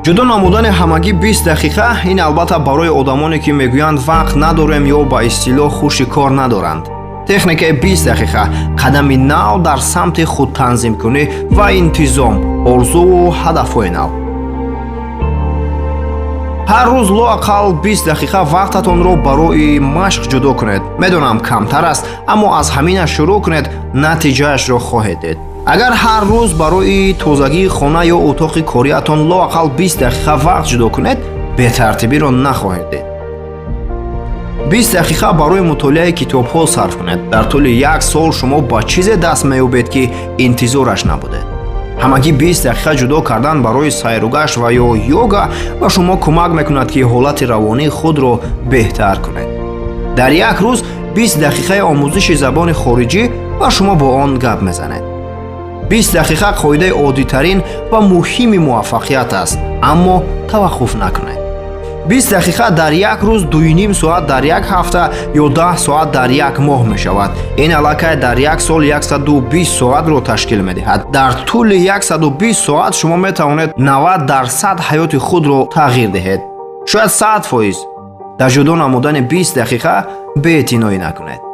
Ҷудо намудани ҳамагӣ 20 дақиқа, ин албатта барои одамоне, ки мегӯянд, вақт надорем ё ба истилоҳ хуши кор надоранд. Техникаи 20 дақиқа — қадами нав дар самти худтанзимкунӣ ва интизом, орзуву ҳадафҳои нав. Ҳар рӯз лоақал 20 дақиқа вақтатонро барои машқ ҷудо кунед. Медонам, камтар аст, аммо аз ҳаминаш шурӯъ кунед, натиҷаашро хоҳед дид. Агар ҳар рӯз барои тозагии хона ё утоқи кориатон лоақал 20 дақиқа вақт ҷудо кунед, бетартибиро нахоҳед дид. 20 дақиқа барои мутолиаи китобҳо сарф кунед. Дар тӯли як сол шумо ба чизе даст меёбед, ки интизораш набудед. Ҳамагӣ 20 дақиқа ҷудо кардан барои сайругашт ва ё йога ба шумо кӯмак мекунад, ки ҳолати равонии худро беҳтар кунед. Дар як рӯз 20 дақиқаи омӯзиши забони хориҷӣ ва шумо бо он гап мезанед. 20 дақиқа қоидаи оддитарин ва муҳими муваффақият аст, аммо таваққуф накунед. 20 дақиқа дар як рӯз 2,5 соат дар як ҳафта ё 10 соат дар як моҳ мешавад. Ин аллакай дар як сол 120 соатро ташкил медиҳад. Дар тӯли 120 соат шумо метавонед 90% ҳаёти худро тағйир диҳед, шояд 100%. Дар ҷудо намудани 20 дақиқа беэътиноӣ накунед.